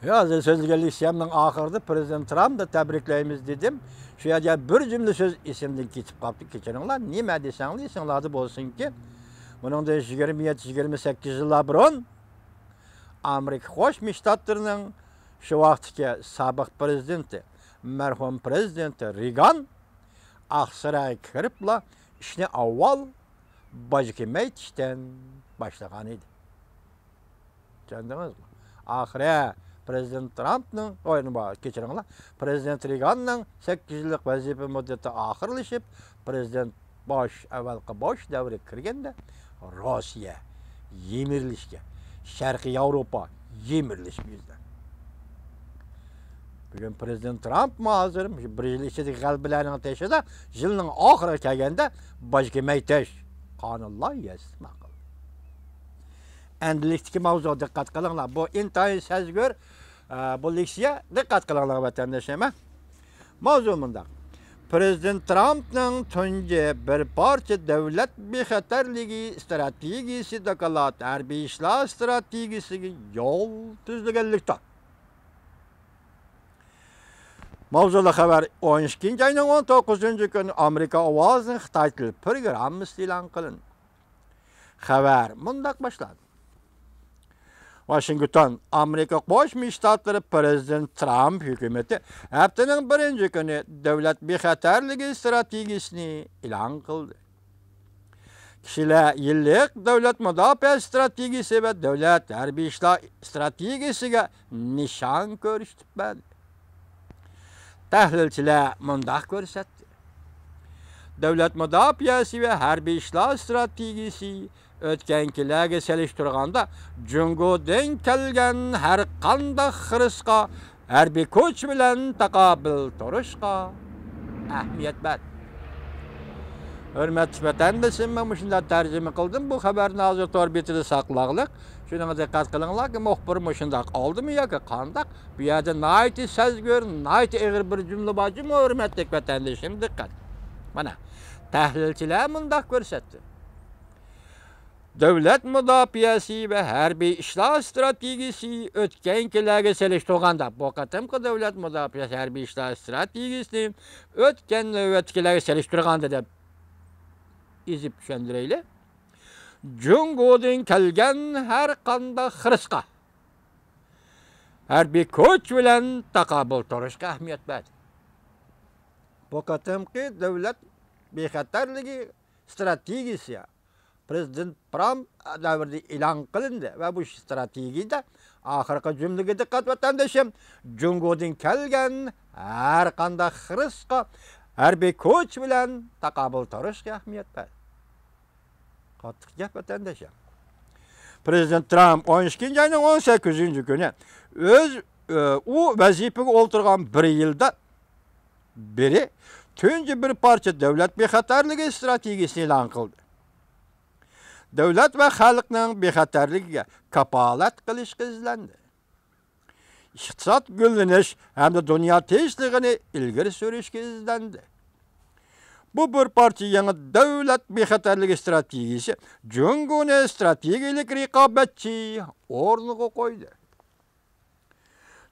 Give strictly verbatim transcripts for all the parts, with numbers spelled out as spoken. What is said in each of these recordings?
ھازىر سۆزلىگەن لېكسىيەمنىڭ ئاخىرىدا پرېزىدېنت ترامپنى تەبرىكلەيمىز دېدىم. شۇ يەردە بىر جۈملە سۆز ئېسىمدىن كېتىپ قاپتۇ. كېچىرىڭلار، نېمە دېسەڭلار ئېسىڭلاردا بولسۇنكى، بۇنىڭدىن يىگىرمە يەتتە، يىگىرمە سەككىز يىللار بۇرۇن ئامېرىكا قوشما شتاتلىرىنىڭ شۇ ۋاقىتتىكى سابىق پرېزىدېنتى، مەرھۇم پرېزىدېنتى رېگان ئاقسارايغا كىرىپلا ئىشنى ئاۋۋال باج كېمەيتىشتىن باشلىغان ئىدى. چۈشەندىڭىزمۇ؟ ئاخىرى پرېزىدېنت ترامپنىڭ، ئوي، نېمە، كېچىرىڭلار، پرېزىدېنت رېگاننىڭ سەككىز يىللىق ۋەزىپە مۇددىتى ئاخىرلىشىپ، پرېزىدېنت بوش، ئەۋۋەلقى بوش دەۋرىگە كىرگەندە، روسىيە يىمىرىلىشكە، شەرقىي ياۋروپا يىمىرىلىشكە يۈزلەندى. بۈگۈن پرېزىدېنت ترامپمۇ ھازىر مۇشۇ بىر يىل ئىچىدىكى غەلىبىلەرنىڭ تېشىدا يىلنىڭ ئاخىرىغا كەلگەندە باج كېمەيتىش قانۇن لايىھەسى ماقۇل. ئەمدىلىكتىكى ماۋزۇغا دىققەت قىلىڭلار. بۇ ئىنتايىن سەزگۈر، ئە، بۇ لېكسىيە. دىققەت قىلىڭلار، ۋەتەنداشلىرىم. ماۋزۇ مۇنداق. پرېزىدېنت ترامپنىڭ تۇنجى بىر پارچە دۆلەت بىخەتەرلىكى ئىستراتېگىيىسى دوكلات ھەربىي ئىشلار ئىستراتېگىيىسىگە يول تۈزلىگەنلىكتۇر. ماۋزۇلۇق خەۋەر. ئون ئىككىنچى ئاينىڭ ئون توققۇزىنچى كۈنى ئامېرىكا ئاۋازىنىڭ خىتاي تىل پروگراممىسى ئېلان قىلىندى. خەۋەر مۇنداق باشلاندى. ۋاشىنگتون. ئامېرىكا قوشما شتاتلىرى پرېزىدېنت ترامپ ھۆكۈمىتى ھەپتىنىڭ بىرىنچى كۈنى دۆلەت بىخەتەرلىكى ئىستراتېگىيىسىنى ئېلان قىلدى. كىشىلەر يىللىق دۆلەت مۇداپىئە ئىستراتېگىيىسى ۋە دۆلەت ھەربىي ئىشلار ئىستراتېگىيىسىگە نىشان كۆرسىتىپ بەردى. تەھلىلچىلەر مۇنداق كۆرسەتتى. دۆلەت مۇداپىئەسى ۋە ھەربىي ئىشلار ئىستراتېگىيىسى ئۆتكەنكىلەرگە سېلىشتۇرغاندا جۇڭگودىن كەلگەن ھەر قانداق خىرىسقا ھەربىي كۈچ بىلەن تاقابىل تۇرۇشقا ئەھمىيەت بەردى. ھۆرمەتلىك ۋەتەندىشىم، مەن مۇشۇنداق تەرجىمە قىلدىم. بۇ خەۋەرنى ھازىر تور بېتىدە ساقلاغلىق. شۇنىڭغا دىققەت قىلىڭلاركى، مۇخبىر مۇشۇنداق ئالدىمۇ ياكى قانداق؟ بۇ يەردە ناھايىتى سەزگۈر، ناھايىتى ئېغىر بىر جۈملە بار جۇمۇ، ھۆرمەتلىك ۋەتەندىشىم، دىققەت. مانا، تەھلىلچىلەر مۇنداق كۆرسەتتى. دۆلەت مۇداپىئەسى ۋە ھەربىي ئىشلار ئىستراتېگىيىسى ئۆتكەنكىلەرگە سېلىشتۇرغاندا، بۇ قېتىمقى دۆلەت مۇداپىئەسى ھەربىي ئىشلار ئىستراتېگىيىسىنى ئۆتكەن نۆۋەتتىكىلەرگە سېلىشتۇرغاندا دەپ ئېزىپ چۈشەندۈرەيلى. جۇڭگودىن كەلگەن ھەر قانداق خىرىسقا ھەربىي كۈچ بىلەن تاقابىل تۇرۇشقا ئەھمىيەت بەردى. بۇ قېتىمقى دۆلەت بىخەتەرلىكى ئىستراتېگىيىسى پرېزىدېنت ترامپ دەۋرىدە ئېلان قىلىندى ۋە بۇ ئىستراتېگىيىدە ئاخىرقى جۈملىگە دىققەت، ۋەتەندىشىم، جۇڭگودىن كەلگەن ھەر قانداق خىرىسقا ھەربىي كۈچ بىلەن تاقابىل تۇرۇشقا ئەھمىيەت بەردى. قاتتىق گەپ، ۋەتەنداشلار. پرېزىدېنت ترامپ ئون ئىككىنچى ئاينىڭ ئون سەككىزىنچى كۈنى ئۆز، ئۇ ۋەزىپىگە ئولتۇرغان بىر يىلدا بېرى تۇنجى بىر پارچە دۆلەت بىخەتەرلىكى ئىستراتېگىيىسىنى ئېلان قىلدى. دۆلەت ۋە خەلقنىڭ بىخەتەرلىكىگە كاپالەت قىلىشقا ئىزدەندى. ئىقتىساد گۈللىنىش ھەمدە دۇنيا تىنچلىقىنى ئىلگىرى سۈرۈشكە ئىزدەندى. بۇ بىر پارچە يېڭى دۆلەت بىخەتەرلىكى ئىستراتېگىيىسى جۇڭگونى ئىستراتېگىيەلىك رىقابەتچى ئورنىغا قويدى.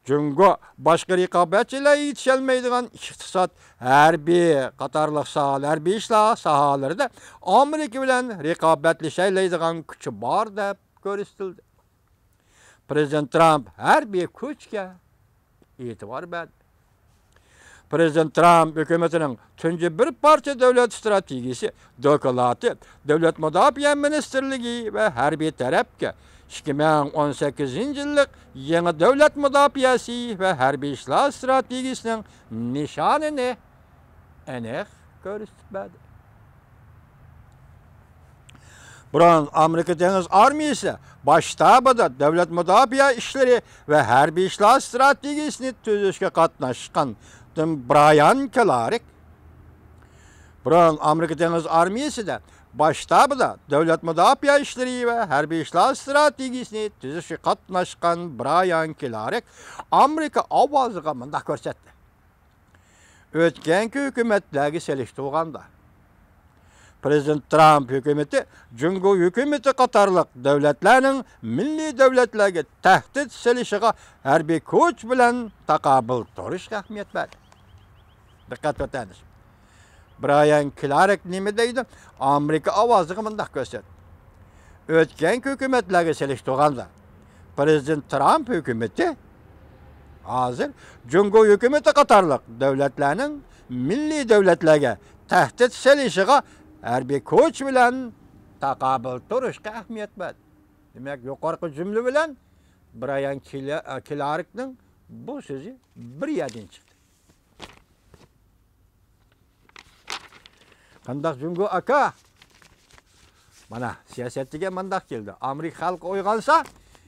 جۇڭگو باشقا رىقابەتچىلەر يېتىشەلمەيدىغان ئىقتىساد، ھەربىي قاتارلىق ساھە، ھەربىي ئىشلار ساھەلىرىدە ئامېرىكا بىلەن رىقابەتلىشەلەيدىغان كۈچى بار دەپ كۆرسىتىلدى. پرېزىدېنت ترامپ ھەربىي كۈچكە ئېتىبار بەردى. پرېزىدېنت ترامپ ھۆكۈمىتىنىڭ تۇنجى بىر پارچە دۆلەت ئىستراتېگىيىسى دوكلاتى دۆلەت مۇداپىئە مىنىستىرلىكى ۋە ھەربىي تەرەپكە ئىككى مىڭ ئون سەككىزىنچى يىللىق يېڭى دۆلەت مۇداپىئەسى ۋە ھەربىي ئىشلار ئىستراتېگىيىسىنىڭ نىشانىنى ئېنىق كۆرسىتىپ بەردى. بۇرۇن ئامېرىكا دېڭىز ئارمىيىسى باش شتابىدا دۆلەت مۇداپىئە ئىشلىرى ۋە ھەربىي ئىشلار ئىستراتېگىيىسىنى تۈزۈشكە قاتناشقان برايان كلارك، بۇرۇن ئامېرىكا دېڭىز ئارمىيىسىدە باش شتابىدا دۆلەت مۇداپىئە ئىشلىرى ۋە ھەربىي ئىشلار ئىستراتېگىيىسىنى تۈزۈشكە قاتناشقان برايان كلارك ئامېرىكا ئاۋازىغا مۇنداق كۆرسەتتى. ئۆتكەنكى ھۆكۈمەتلەرگە سېلىشتۇرغاندا، پرېزىدېنت ترامپ ھۆكۈمىتى جۇڭگو ھۆكۈمىتى قاتارلىق دۆلەتلەرنىڭ مىللىي دۆلەتلەرگە تەھدىت سېلىشىغا ھەربىي كۈچ بىلەن تاقابىل تۇرۇشقا ئەھمىيەت بەردى. دىققەت، ۋەتەندىشىم. برايان كلارك نېمە دەيدۇ؟ ئامېرىكا ئاۋازىغا مۇنداق كۆرسەتتى. ئۆتكەن ھۆكۈمەتلەرگە سېلىشتۇرغاندا، پرېزىدېنت ترامپ ھۆكۈمىتى ھازىر جۇڭگو ھۆكۈمىتى قاتارلىق دۆلەتلەرنىڭ مىللىي دۆلەتلەرگە تەھدىت سېلىشىغا ھەربىي كۈچ بىلەن تاقابىل تۇرۇشقا ئەھمىيەت بەردى. دېمەك، يۇقىرىقى جۈملە بىلەن برايان كلا-، كلاركنىڭ بۇ سۆزى بىر يەردىن چىقتى. قانداق جۇڭگو ئاكا؟ مانا، سىياسەت دېگەن مانداق كېلىدۇ. ئامېرىكا خەلقى ئويغانسا،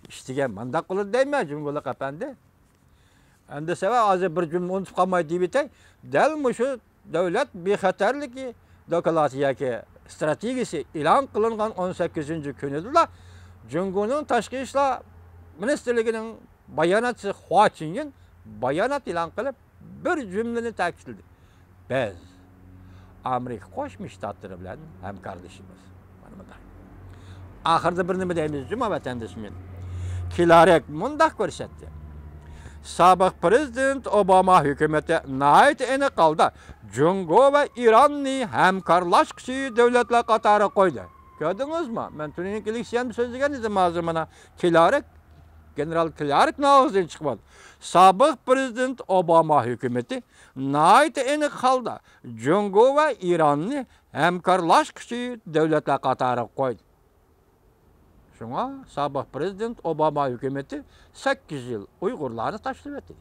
ئىش دېگەن مانداق بولىدۇ دەيمەن، جۇڭگولۇق ئەپەندى. ئەمدى سەۋەب، ھازىر بىر جۈملە ئۇنتۇپ قالماي دېيىۋېتەي. دەل مۇشۇ دۆلەت بىخەتەرلىكى دوكلاتى ياكى ستراتېگىيىسى ئېلان قىلىنغان ئون سەككىزىنچى كۈنىدىلا جۇڭگونىڭ تاشقى ئىشلار مىنىستىرلىكىنىڭ باياناتچىسى خۇا چىنيىن بايانات ئېلان قىلىپ، بىر جۈملىنى تەكىتلىدى. بىز ئامېرىكا قوشما شتاتلىرى بىلەن ھەمكارلىشىمىز. مانا مۇنداق. ئاخىرىدا بىر نېمە دەيمىز جۇما ۋەتەندىشىم؟ كلارك مۇنداق كۆرسەتتى. سابىق پرېزىدېنت ئوباما ھۆكۈمىتى ناھايىتى ئېنىق ھالدا جۇڭگو ۋە ئىراننى ھەمكارلاشقۇچى دۆلەتلەر قاتارىغا قويدى. كۆردىڭىزمۇ؟ مەن تۈنۈگۈن كېلىشىشىمدە سۆزلىگەن ئىدىم، ھازىر مانا كلارك، گېنېرال كلاركنىڭ ئاغزىدىن چىقمىدى. سابىق پرېزىدېنت ئوباما ھۆكۈمىتى ناھايىتى ئېنىق ھالدا جۇڭگو ۋە ئىراننى ھەمكارلاشقۇچى دۆلەتلەر قاتارىغا قويدى. شۇڭا سابىق پرېزىدېنت ئوباما ھۆكۈمىتى سەككىز يىل ئۇيغۇرلارنى تاشلىۋەتتى.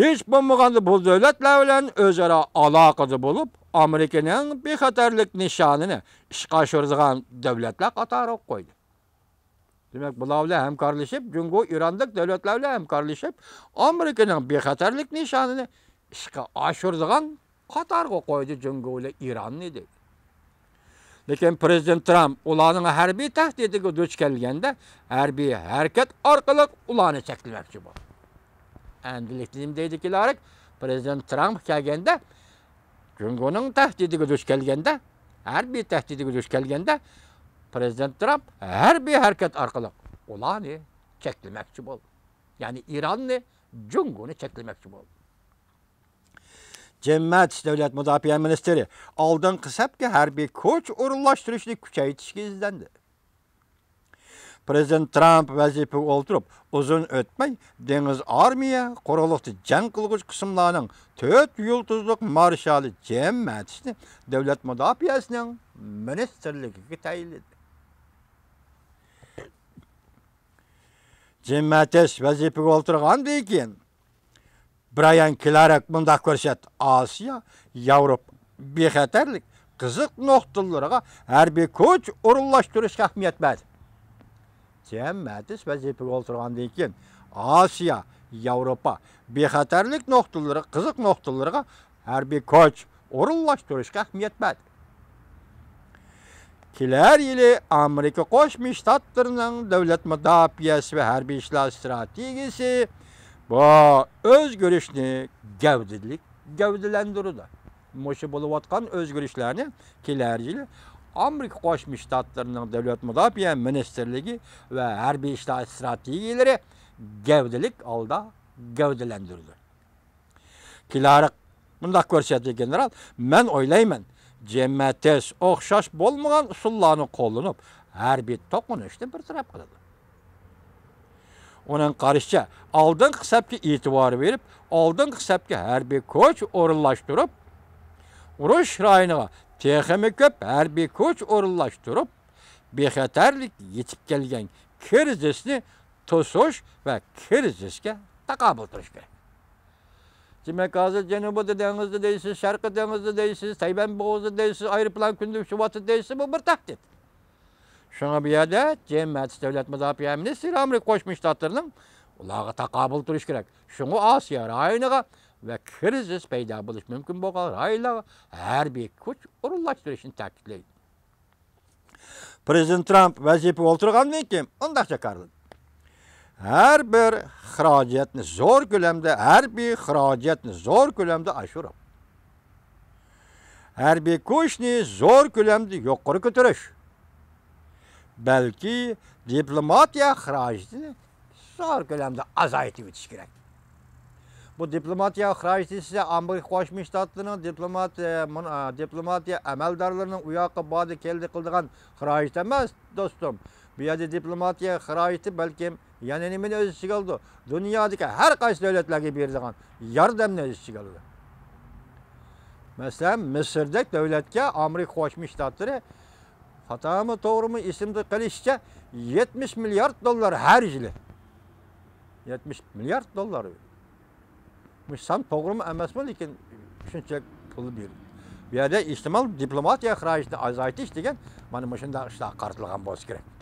ھېچ بولمىغاندا بۇ دۆلەتلەر بىلەن ئۆزئارا ئالاقىدە بولۇپ، ئامېرىكىنىڭ بىخەتەرلىك نىشانىنى ئىشقا ئاشۇرىدىغان دۆلەتلەر قاتارىغا قويدى. دېمەك، بۇلار بىلەن ھەمكارلىشىپ، جۇڭگو ئىراندەك دۆلەتلەر بىلەن ھەمكارلىشىپ، ئامېرىكىنىڭ بىخەتەرلىك نىشانىنى ئىشقا ئاشۇرىدىغان قاتارغا قويدى جۇڭگو بىلەن ئىراننى، دېدى. لېكىن پرېزىدېنت ترامپ ئۇلارنىڭ ھەربىي تەھدىتىگە دۇچ كەلگەندە، ھەربىي ھەرىكەت ئارقىلىق ئۇلارنى چەكلىمەكچى بولدى. ئەمدىلىكتە نېمە دەيدۇ كلارك؟ پرېزىدېنت ترامپ كەلگەندە، جۇڭگونىڭ تەھدىتىگە دۇچ كەلگەندە، ھەربىي تەھدىتىگە دۇچ كەلگەندە، پرېزىدېنت ترامپ ھەربىي ھەرىكەت ئارقىلىق ئۇلارنى چەكلىمەكچى بولدى. يەنى ئىراننى جۇڭگونى چەكلىمەكچى بولدى. جىم ماتىس دۆلەت مۇداپىئە مىنىستىرى ئالدىنقى سەپكە ھەربىي كۈچ ئورۇنلاشتۇرۇشنى كۈچەيتىشكە ئىزدەندى. پرېزىدېنت ترامپ ۋەزىپىگە ئولتۇرۇپ ئۇزۇن ئۆتمەي، دېڭىز ئارمىيە قۇرۇقلۇقتا جەڭ قىلغۇچى قىسىملارنىڭ تۆت يۇلتۇزلۇق مارشالى جىم ماتىسنى دۆلەت مۇداپىئەسىنىڭ مىنىستىرلىكىگە تەيىنلىدى. جىم ماتىس ۋەزىپىگە ئولتۇرغاندىن كېيىن، برايان كلارك مۇنداق كۆرسەتتى: ئاسىيا، ياۋروپا بىخەتەرلىك قىزىق نۇقتىلىرىغا ھەربىي كۈچ ئورۇنلاشتۇرۇشقا ئەھمىيەت بەردى. جىم ماتىس ۋەزىپىگە ئولتۇرغاندىن كېيىن، ئاسىيا، ياۋروپا بىخەتەرلىك نۇقتىلىرى، قىزىق نۇقتىلىرىغا ھەربىي كۈچ ئورۇنلاشتۇرۇشقا ئەھمىيەت بەردى. كېلەر يىلى ئامېرىكا قوشما شتاتلىرىنىڭ دۆلەت مۇداپىئەسى ۋە ھەربىي ئىشلار ئىستراتېگىيىسى بۇ ئۆزگىرىشنى گەۋدىلىك گەۋدىلەندۈرىدۇ. مۇشۇ بولۇۋاتقان ئۆزگىرىشلەرنى كېلەر يىلى ئامېرىكا قوشما شتاتلىرىنىڭ دۆلەت مۇداپىئە مىنىستىرلىكى ۋە ھەربىي ئىشلار ئىستراتېگىيىلىرى گەۋدىلىك ھالدا گەۋدىلەندۈرىدۇ. كلارك مۇنداق كۆرسەتتى: گېنېرال، مەن ئويلايمەن، جىم ماتىس ئوخشاش بولمىغان ئۇسۇللارنى قوللىنىپ، ھەربىي توقۇنۇشنى بىر تەرەپ قىلىدۇ. ئۇنىڭ قارىشىچە، ئالدىنقى سەپكە ئېتىبار بېرىپ، ئالدىنقى سەپكە ھەربىي كۈچ ئورۇنلاشتۇرۇپ، ئۇرۇش رايونىغا تېخىمۇ كۆپ ھەربىي كۈچ ئورۇنلاشتۇرۇپ، بىخەتەرلىك يېتىپ كەلگەن كىرىزىسنى توسۇش ۋە كىرىزىسكە تاقابىل تۇرۇش كېرەك. دېمەك، ھازىر جەنۇبىي دېڭىزدا دەيسىز، شەرقىي دېڭىزدا دەيسىز، تەيۋەن بوغۇزىدا دەيسىز، ئايروپىلان كۈندە ئۇچۇۋاتىدۇ دەيسىز، بۇ بىر تەھدىت. شۇڭا بۇ يەردە جىم ماتىس دۆلەت مۇداپىئە مىنىستىرى ئامېرىكا قوشما شتاتلىرىنىڭ ئۇلارغا تاقابىل تۇرۇش كېرەك. شۇڭا ئاسىيا رايونىغا ۋە كىرىزىس پەيدا بولۇش مۇمكىن بولغان رايونلارغا ھەربىي كۈچ ئورۇنلاشتۇرۇشنى تەكىتلەيدۇ. پرېزىدېنت ترامپ ۋەزىپىگە ئولتۇرغاندىن كېيىن مۇنداق جاكارلىدى: ھەر بىر خىراجەتنى زور كۆلەمدە، ھەربىي خىراجەتنى زور كۆلەمدە ئاشۇرۇپ، ھەربىي كۈچنى زور كۆلەمدە يۇقىرى كۆتۈرۈش، بەلكى دىپلوماتىيە خىراجىتىنى زور كۆلەمدە ئازايتىۋېتىش كېرەك. بۇ دىپلوماتىيە خىراجىتى دېسە، ئامېرىكا قوشما شتاتلىرىنىڭ دىپلومات، ئە، مۇن-، ئە، دىپلوماتىيە ئەمەلدارلىرىنىڭ ئۇ ياققا باردى كەلدى قىلىدىغان خىراجىتى ئەمەس، دوستۇم. بۇ يەردە دىپلوماتىيە خىراجىتى بەلكىم يەنە نېمىنى ئۆز ئىچىگە ئالىدۇ؟ دۇنيادىكى ھەر قايسى دۆلەتلەرگە بېرىدىغان ياردەمنى ئۆز ئىچىگە ئالىدۇ. مەسىلەن، مىسىردەك دۆلەتكە ئامېرىكا قوشما شتاتلىرى، خاتامۇ توغرىمۇ ئېسىمدە قېلىشىچە، يەتمىش مىليارد دوللار ھەر يىلى. يەتمىش مىليارد دوللار. بۇ سان توغرىمۇ ئەمەسمۇ، لېكىن شۇنچە پۇل بېرىدۇ. بۇ يەردە ئېھتىمال دىپلوماتىيە خىراجىتىنى ئازايتىش دېگەن مانا مۇشۇنداق ئىشلارغا قارىتىلغان بولسا كېرەك.